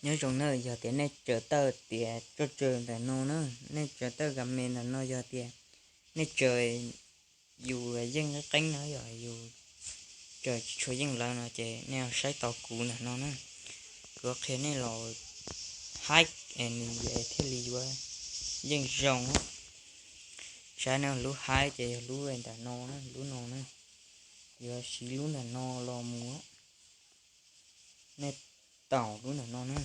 Nyob zoo na, yog tias nej tsaws tawj tias tso tsaws ntawm no na, nej tsaws tawj ga me ntawm no, yog tias nej tsaws yus yeej qeeb qeeb no, yog yus tsaws tsis tshua yeej lawv no ces nej saib tau kuv ntawm no na. Kuv qhia nej los haib es nws thiaj li yuav yeej zoo. Saib no, lub haib ces yog lub ntawm no, lub no na, yuav siv lub ntawm no los mus. Nej taum lub ntawm no na,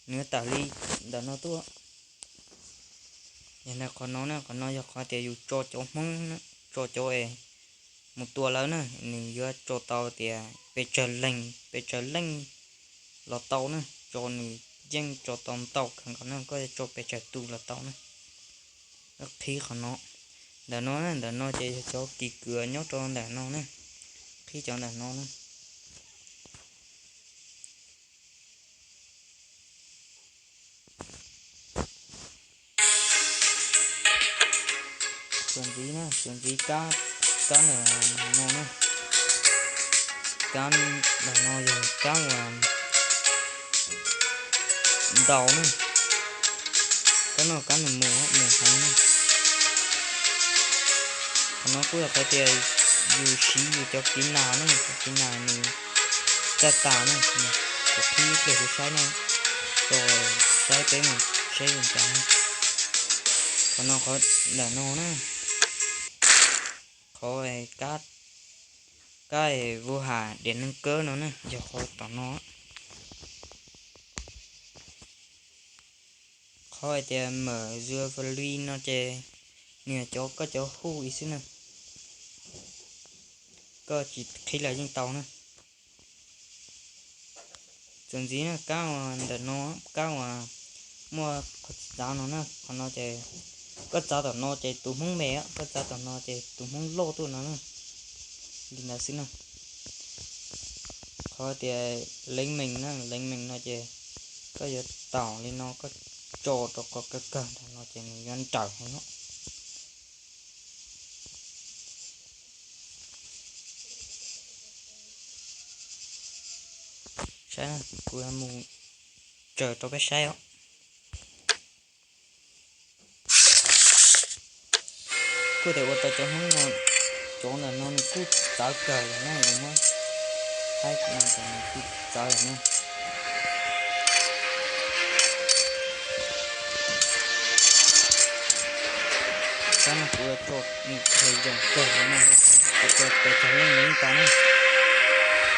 nws yuav tawm li ntawm no tuaj. Yog ntawm qhov no na, qhov no yog qhov tias yus tso cov Hmoob, tso cov es mus tua lawv na, nws yuav tso tau tias pes tsawg leeg, pes tsawg leej los tau na, tso nws yeej tso tau ntau kawg nkaus na, koj yuav tso pes tsawg tus los tau na. Qhib qhov no, ntawm no, ntawm no ces yog cov kis kwv nyob rau ntawm no na, qhib cov ntawm no na. Txuas ntxiv na, txuas ntxiv kab, kab ntawm no na, kab ntawm no yog kab uas ntaus na, kab no kab nws mus mus heev na. Qhov no kuj yog qhov tias yus siv yus cov kiv nas na, cov kiv nas nws txaj tas na, kuv qhib ib pliag rau saib na, rau saib peb mus saib zoo cas na. Qhov no qhov ntawm no na, qhov kab, kab vus has diam neeg kawb no na, yog qhov tom no. Qhov hais tias mawm zua fa li no ces nws yog cov koj cov hu ib xwb na, koj tsis qhib los yeej tau na. Txuas ntxiv na, kab uas ntawm no, kab uas muaj qhov txav no na, qhov no ces koj txav tom no ces tus Hmoob me, koj txav tom no ces tus Hmoob loj tuaj no na. Li ntawd xwb na. Qhov tias leev mees na, leev mees no ces koj yuav taum li no, koj tso rau qhov kawg kawg ntawm no ces nws yuav nrawm heev no. Saib, kuv mus tsaws rau peb saib os. Kuj tias ua rau cov Hmoob no, cov ntawm no nws kuj txawv kawg lawm na, yus muab haib no ces nws kuj txawv lawm na. Kab no kuv tso nws qhia zoo kawg li na, kuv tso pes tsawg leej los yeej tau na.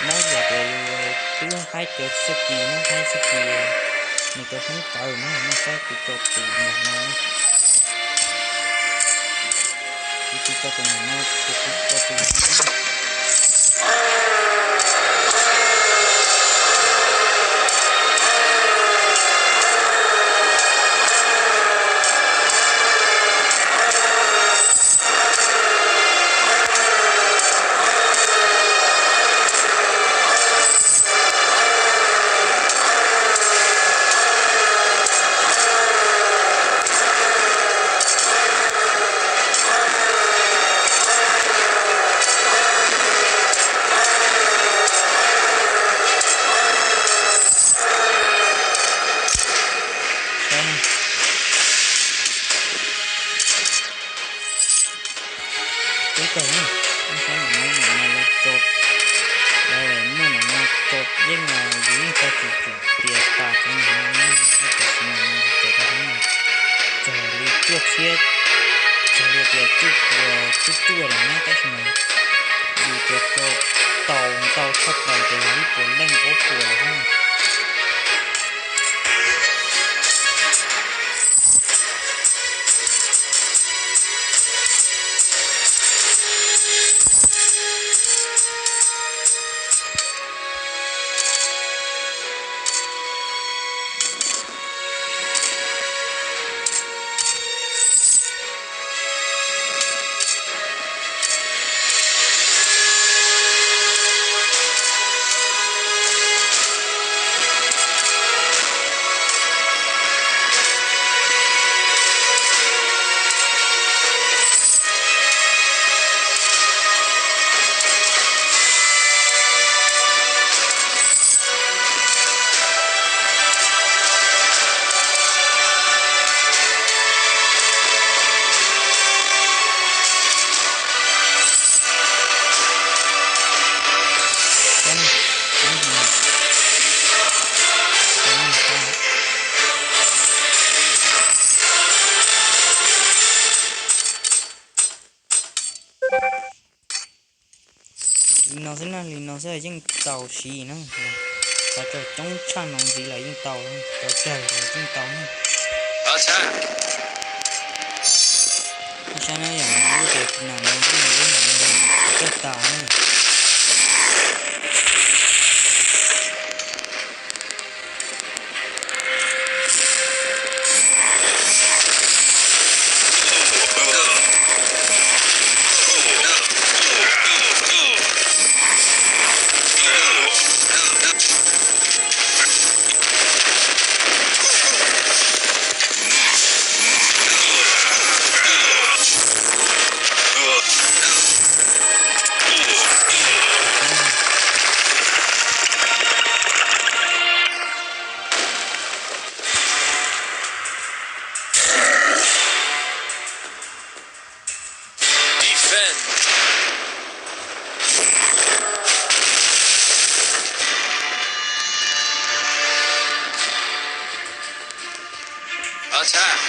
Mob yam tias yus twb haib cov txuj kis, mob haib txuj kis, nws cov Hmoob txawv na, nej saib kuv tso tus ntawm no na. Kuv tsis tso tus ntawm no, kuv tso tus ntawm no. Tub kawg na, nej saib ntawm no, ntawm no lawv tso, lawv muaj ntawm no tso yeej, yus yeej tau tsis tsum tias tas cov ntawm no, tiam sis ntawm no yus tso tau heev na, txog li cuaj txhiab, txog li tias cuaj puas cuaj cuaj lawm na, tab sis mas yus tso tau ntau tshaj plaws ces yog ib puas leej ob puas lawm xwb na. Li no xwb na, li no xwb yeej tau siv na. Xav tso coob tshaj no ntxiv los yeej tau, tso tsawg los yeej tau na. Saib na, yam no lub tias nam no lub no lub no tsis txawj tas na. Defend. Attack.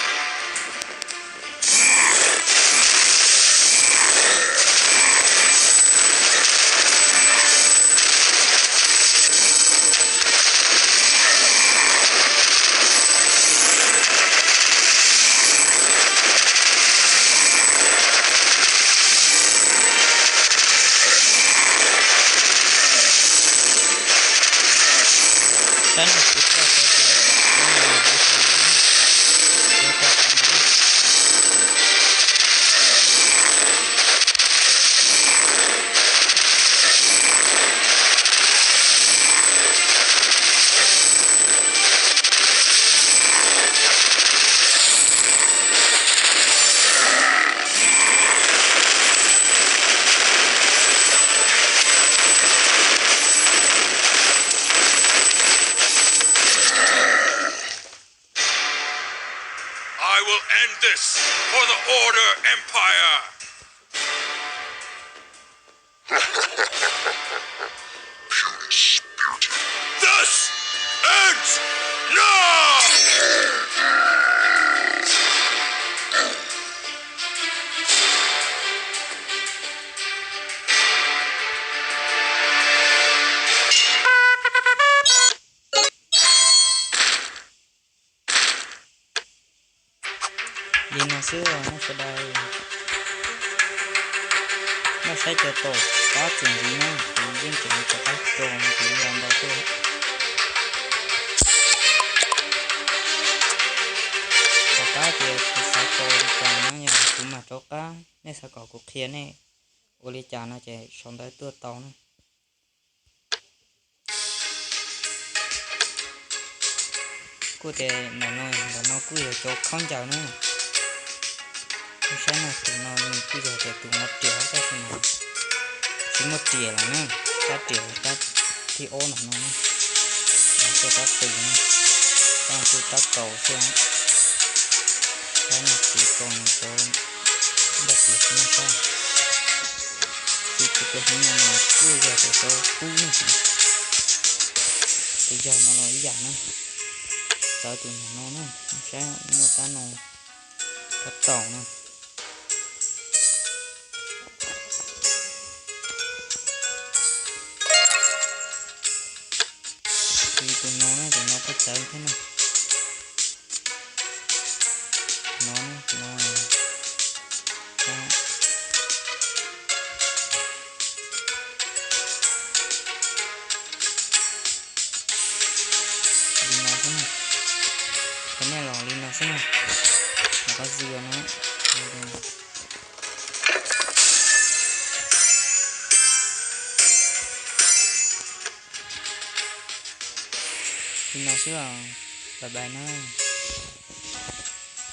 I will end this for the Order, Empire! Pure spirit. Thus ends Nob! Li no xwb os sawv daws. Noj saib cov tom qab txuas ntxiv na, kuv yeej tseem rov qab tso ntxiv ntau ntau tuaj. Tom qab tias kuv xav tau li cas na, yog kuv mam rov qab, nej xav kom kuv qhia nej ua li cas no ces sau ntawv tuaj tau na. Kuj tias ntawm no, ntawm no kuj yog cov khaub ncaws na. Nej saib na, tus no nws kuj yog tias tus no riam tab sis mas tsis muaj riam lawm na, rab riam rab thib ob ntawm no na. Rab qws na, rab qws rab kaus xwb. Saib no, kuv tso nws cov npaj tis xwb nej saib. Kuv tus tus hneev no mas kuj yog tias cov qub ne. Tus yawg no los ib yam na. Txawv tus no na, saib muaj rab no, rab taus na. Tus no na, tus no kuj txawv thiab na. No, no. Li no xwb na. Cov nej los li no xwb na. Los qab zia no. Li no xwb os, bye bye na.